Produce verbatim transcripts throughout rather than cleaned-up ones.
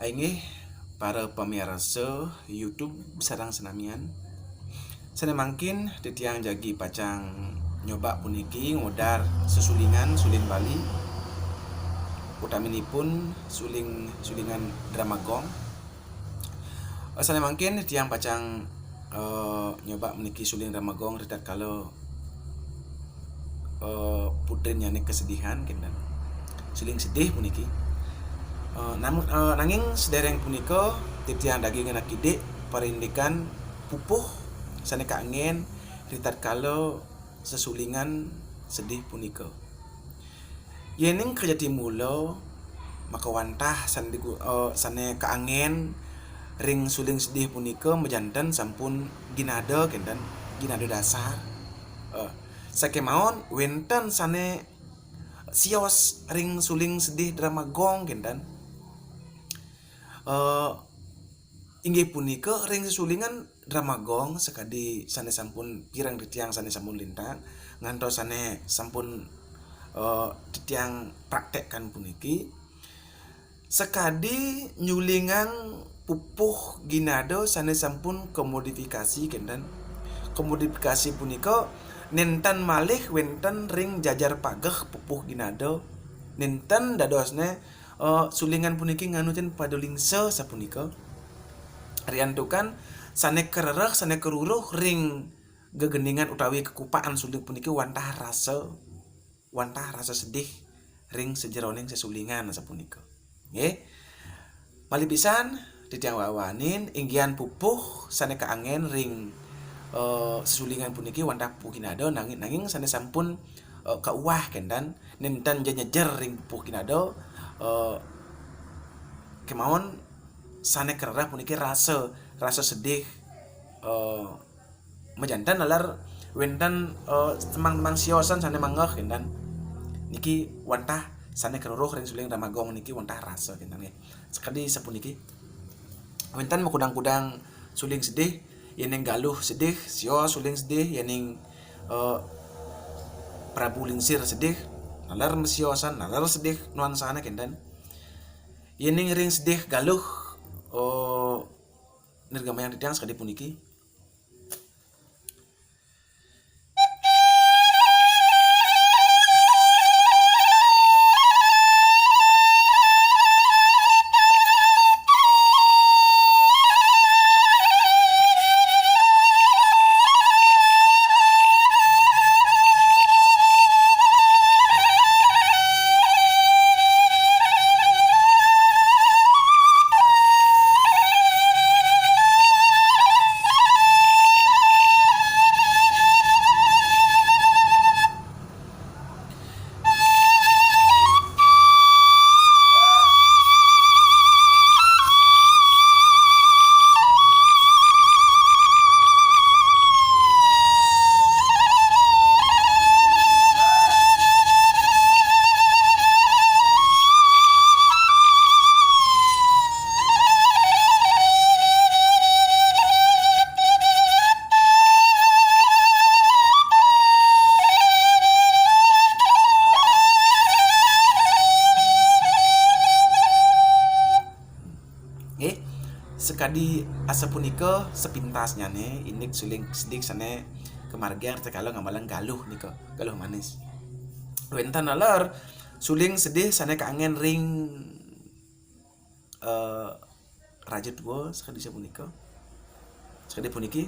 Inggih para pamiarsa YouTube sareng senamian. Sane mangkin titiang jagi pacang nyoba puniki ngodar sesulingan suling Bali, utaminipun suling-sulingan drama gong. Eh, sane mangkin titiang pacang, eh, nyoba puniki suling drama gong ritatkala eh, putrinyane kesedihan kenten. Suling sedih puniki. Eh, namun, eh, nanging sedereng punika titiang dagingin akidik parindikan pupuh sane kaangen ritatkala sesulingan sedih punika. Yening kajati mula maka wantah sane digu-, eh, sane kaangen ring suling sedih punika majanten sampun ginada kenten, ginada dasar. Eh, Sakemaon wenten sane sios ring suling sedih drama gong kenten. Eh, inggih punika ring sesulingan drama gong sakadi sane sampun pireng titiang sane sampun lintang ngantos sane sampun, eh, titiang praktekkan puniki. Sakadi nyulingang pupuh ginada sane sampun kamodifikasi kenten. Kamodifikasi punika nenten malih wenten ring jajar pageh pupuh ginada. Nenten dadosne, eh, sulingan puniki nganutin padulingsa sapunika. Riantukan sane karereh, sane karuruh ring gegendingan utawi kakupaan suling puniki wantah rasa wantah rasa sedih ring sajeroning sesulingan sapunika. Nggih. Malih pisan titiang wawanin inggihan pupuh sane kaangen ring, eh, sesulingan puniki wantah pupuh ginada nanging, nanging sane sampun, eh, kauwah kenten nenten ja nyejer ring pupuh ginada, eh, kemaon sane karereh puniki rasa, rasa sedih, eh, majanten nalar wenten, eh, tembang-tembang siosan sane manggeh kenten. Niki wantah sane karuruh ring suling drama gong niki wantah rasa kenten nggih. Sakadi sapuniki. Wenten makudang-kudang suling sedih, yening Galuh sedih, sios suling sedih, yening, eh, Prabu Lingsir sedih, nalar masiosan, nalar sedih nuansane kenten. Yening ring sedih Galuh, eh, nirgamayang titiang sakadi puniki. Nggih, sakadi asapunika sepintasnyane indik suling sedih sane kamargiang rikala ngamalang Galuh nika, Galuh Manis. Wenten nalar suling sedih sane kaangen ring, eh, Raja Tua sakadi sapunika. Sakadi puniki.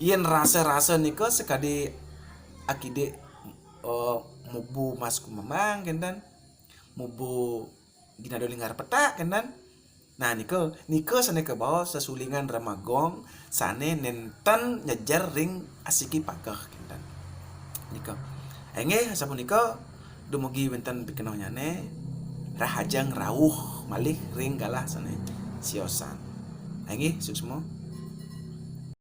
Yen rasa-rasa nika sakadi akidik, eh, mubu Mas Kumemang kenten, mubu Ginado Linggar Petak kenten. Nah, nika, nika sane kabaos sesulingan remagong sane nenten nyejer ring asiki pakeh kenten. Nika. Inggih, sapunika dumugi wenten pikenohnyane, rahajeng rauh malih ring galah sane siosan. Inggih, suksma.